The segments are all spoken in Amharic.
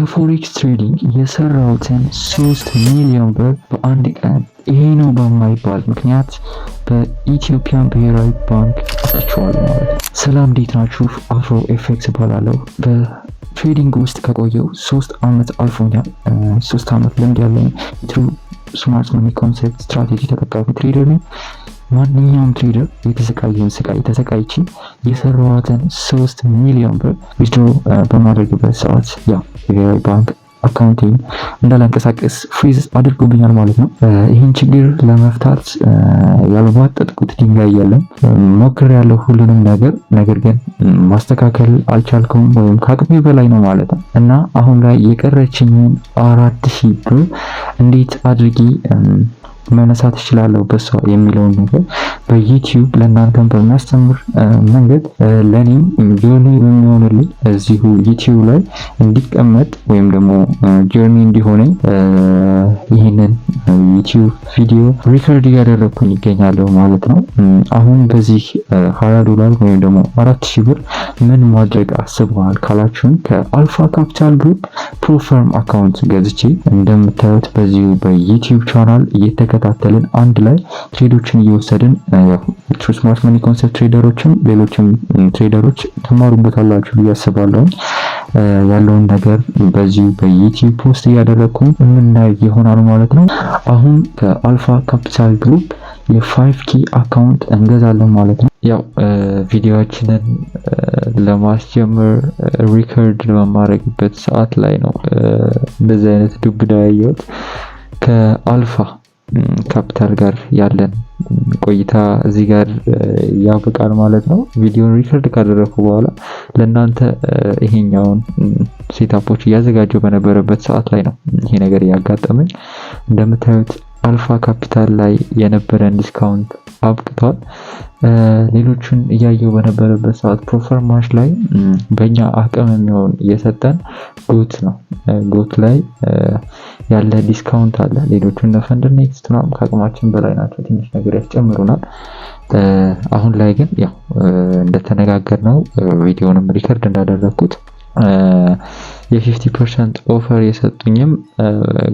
ከ forex trading የሰራሁትን 3 ሚሊዮን ብር በአንድ ቀን ይሄ ነው በማይባል ምክንያት በኢትዮጵያ ብሔራዊ ባንክ አጥቼዋለሁ ማለት ነው። ሰላም፣ እንዴት ናችሁ? አፍሮ ኤፌክስ እባላለሁ። በ trading ውስጥ ከቆየሁ 3 አመት አልፎኛል። 3 አመት ልምድ ያለኝ true smart money concept strategy ተጠቃሚ trader ነኝ። ማንኛውም trader የተሰቃየውን ስቃይ ተሰቃይቼ የሰራኋትን 3 ሚሊዮን ብር withdraw በማድረግበት ሰዓት ያ ብሔራዊ ባንክ account ኤን እንዳላንቀሳቀስ freeze አድርጎብኛል ማለት ነው። ይህን ችግር ለመፍታት ያልቧጠጥኩት ድንጋይ የለም። ሞክሬያለሁ ሁሉንም ነገር፣ ነገር ግን ማስተካከል አልቻልኩም ወይም ከአቅሜ በላይ ነው ማለት ነው። እና አሁን ላይ የቀረችኝን 4,000 ብር እንዴት አድርጌ መነሳት እችላለሁ በሷ የሚለውን ነገር በ YouTube ለእናንተም በሚያስተምር መንገድ፣ ለእኔም journey በሚሆንልኝ እዚሁ YouTube ላይ እንዲቀመጥ ወይም ደግሞ journey እንዲሆነኝ ይህንን YouTube ቪዲዮ record እያደረግኩኝ ይገኛለሁ ማለት ነው። አሁን በዚህ 20 ዶላር ወይም ደግሞ 4,000 ብር ምን ማድረግ አስበዋል ካላችሁን፣ ከ Alpha Capital Group prop firm account ገዝቼ እንደምታዩት በዚሁ በ YouTube channel እየተከታተልን አንድ ላይ trade ኦችን እየወሰድን true smart money concept trader ኦችም ሌሎችም trader ኦች ትማሩበታላችሁ ብዬ አስባለሁ። ያለውን ነገር በዚሁ በ YouTube post እያደረግኩኝ የምናይ ይሆናል ማለት ነው። አሁን ከ Alpha Capital Group የ 5K account እንገዛለን ማለት ነው። ያው ቪዲዮችንን ለማስጀመር record በማድረግበት ሰዓት ላይ ነው እንደዚህ አይነት ዱብዳ ያየሁት። ከአልፋ ካፒታል ጋር ያለን ቆይታ እዚህ ጋር ያበቃል ማለት ነው። ቪዲዮን record ካደረኩ በኋላ ለእናንተ ይሄኛውን setup ኦች እያዘጋጀው በነበረበት ሰዓት ላይ ነው ይሄ ነገር ያጋጠመኝ። እንደምታዩት Alpha Capital ላይ የነበረን discount አብቅቷል። ሌሎቹን እያየው በነበረበት ሰዓት prop firm ኦች ላይ በእኛ አቅም የሚሆን እየሰጠን ጎት ነው። ጎት ላይ ያለ discount አለ። ሌሎቹ እነ FundedNext ምናምን ከአቅማችን በላይ ናቸው። ትንሽ ነገር ያስጨምሩናል። አሁን ላይ ግን ያው እንደተነጋገርነው ቪዲዮንም record እንዳደረግኩት የ50% offer የሰጡኝም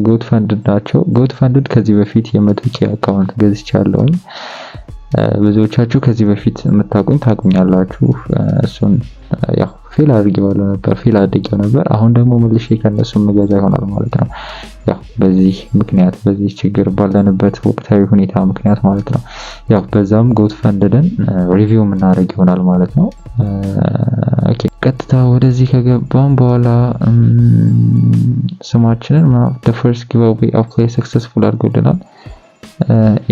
Goat Funded ናቸው። Goat Funded ከዚህ በፊት የ100K account ገዝቻለሁኝ። ብዙዎቻችሁ ከዚህ በፊት የምታውቁኝ ታውቁኛላችሁ። እሱን ያው fail አድርጌው ነበር። አሁን ደግሞ መልሼ ከእነሱ የምገዛ ይሆናል ማለት ነው። ያው በዚህ ምክንያት፣ በዚህ ችግር ባለንበት ወቅታዊ ሁኔታ ምክንያት ማለት ነው። ያው በዛም Goat Funded ን review የምናደርግ ይሆናል ማለት ነው። Okay፣ ቀጥታ ወደዚህ ከገባም በኋላ ስማችንን first giveaway apply successful አድርጎልናል።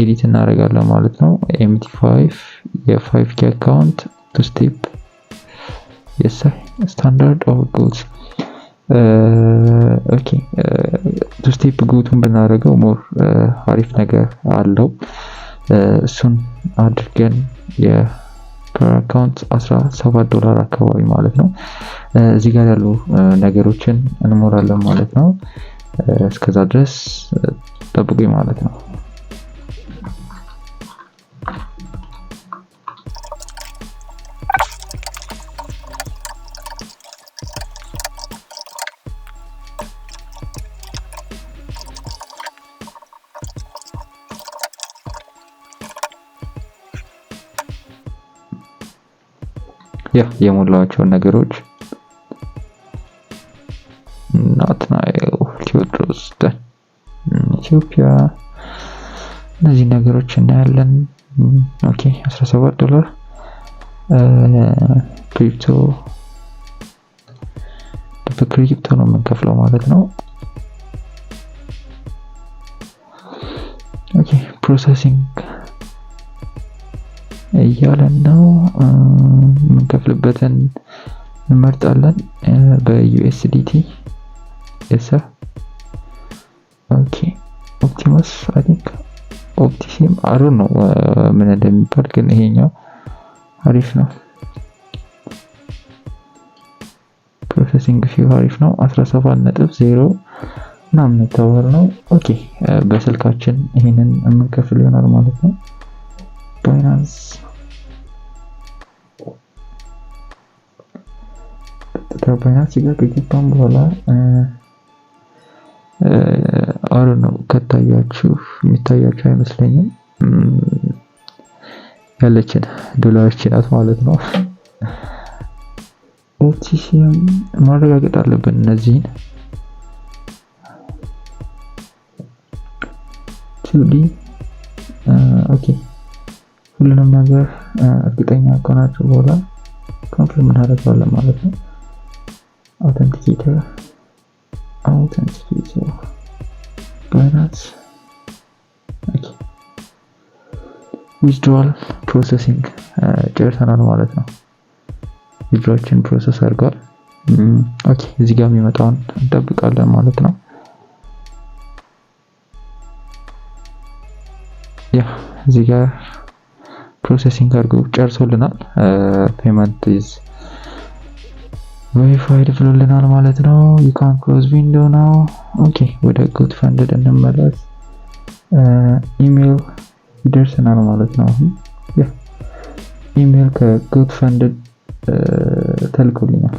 Edit እናደርጋለን ማለት ነው። MT5 የ 5K account two step የሳ standard or Goat? Okay፣ two step ጎቱን ብናደርገው more አሪፍ ነገር አለው። እሱን አድርገን የ per account 17 ዶላር አካባቢ ማለት ነው። እዚህ ጋር ያሉ ነገሮችን እንሞላለን ማለት ነው። እስከዛ ድረስ ጠብቁኝ ማለት ነው። ያ የሞላቸውን ነገሮች ናትናኤል ቴዎድሮስ፣ ኢትዮጵያ፣ እነዚህ ነገሮች እናያለን። Okay፣ 17 ዶላር crypto፣ በ crypto ነው የምንከፍለው ማለት ነው። Okay፣ processing እያለን ነው። የምንከፍልበትን እንመርጣለን በ USDT የሰ okay፣ Optimus፣ I think ኦፕቲሲም አሩ ነው ምን እንደሚባል፣ ግን ይሄኛው አሪፍ ነው። Processing fee ው አሪፍ ነው። 17.0 ምናምን የተባለ ነው። Okay፣ በስልካችን ይሄንን የምንከፍል ይሆናል ማለት ነው። Binance፣ ቀጥታ Binance ጋር ከገባን በኋላ አሩ ነው ከታያችሁ፣ የሚታያችሁ አይመስለኝም። ያለችን ዶላር ናት ማለት ነው። OTC ም ማረጋገጥ አለብን እነዚህን 2D። Okay፣ ሁሉንም ነገር እርግጠኛ ከሆናችሁ በኋላ confirm እናደርገዋለን ማለት ነው። Authenticator Binance። Okay፣ withdrawal processing ጨርሰናል ማለት ነው። Withdraw ኣችን process አድርገዋል። Okay፣ እዚህ ጋር የሚመጣውን እንጠብቃለን ማለት ነው። Yeah፣ እዚህ ጋር processing አድርጎ ጨርሶልናል። Payment is verified ብሎልናል ማለት ነው። You can close window now። Okay፣ ወደ Goat Funded እንመለስ። ኢሜል ይደርሰናል ማለት ነው። አሁን yeah፣ email ከ Goat Funded ተልኮልኛል።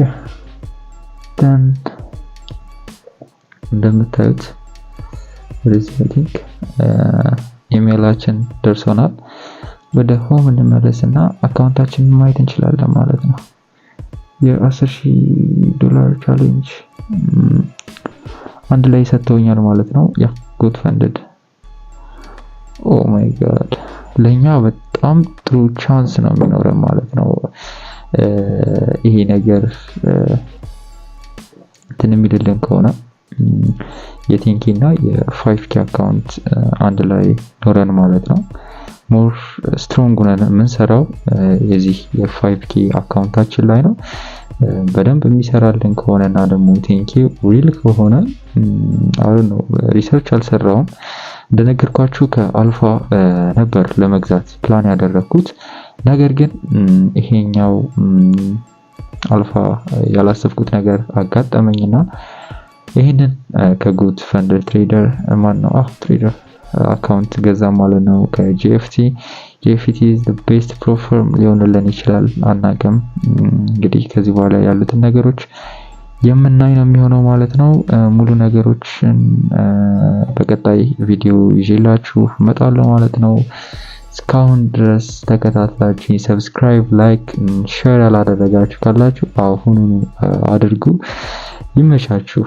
Yeah፣ then እንደምታዩት ወደዚህ I think email ኣችን ደርሶናል። ወደ home እንመለስ እና account ኣችንን ማየት እንችላለን ማለት ነው። የ10,000 ዶላር challenge አንድ ላይ ሰጥተውኛል ማለት ነው። Yeah፣ Goat Funded፣ oh my God፣ ለእኛ በጣም ጥሩ chance ነው የሚኖረን ማለት ነው። ይሄ ነገር እንትን የሚልልን ከሆነ የ 10K እና የ 5K account አንድ ላይ ኖረን ማለት ነው። More strong ሆነን የምንሰራው የዚህ የ 5K account ኣችን ላይ ነው። በደንብ የሚሰራልን ከሆነ እና ደግሞ 10K real ከሆነ፣ አሁን ነው research አልሰራውም። እንደነገርኳችሁ ከአልፋ ነበር ለመግዛት ፕላን ያደረግኩት። ነገር ግን ይሄኛው አልፋ ያላሰብኩት ነገር አጋጠመኝና ይህንን ከ Goat Fund trader፣ ማን ነው፣ trader account ገዛ ማለት ነው። ከ GFT። GFT best prop firm ሊሆንልን ይችላል፣ አናውቅም። እንግዲህ ከዚህ በኋላ ያሉትን ነገሮች የምናይ ነው የሚሆነው ማለት ነው። ሙሉ ነገሮችን በቀጣይ ቪዲዮ ይዤላችሁ እመጣለሁ ማለት ነው። እስካሁን ድረስ ተከታትላችሁ subscribe፣ like፣ share ያላደረጋችሁ ካላችሁ አሁኑኑ አድርጉ። ይመቻችሁ።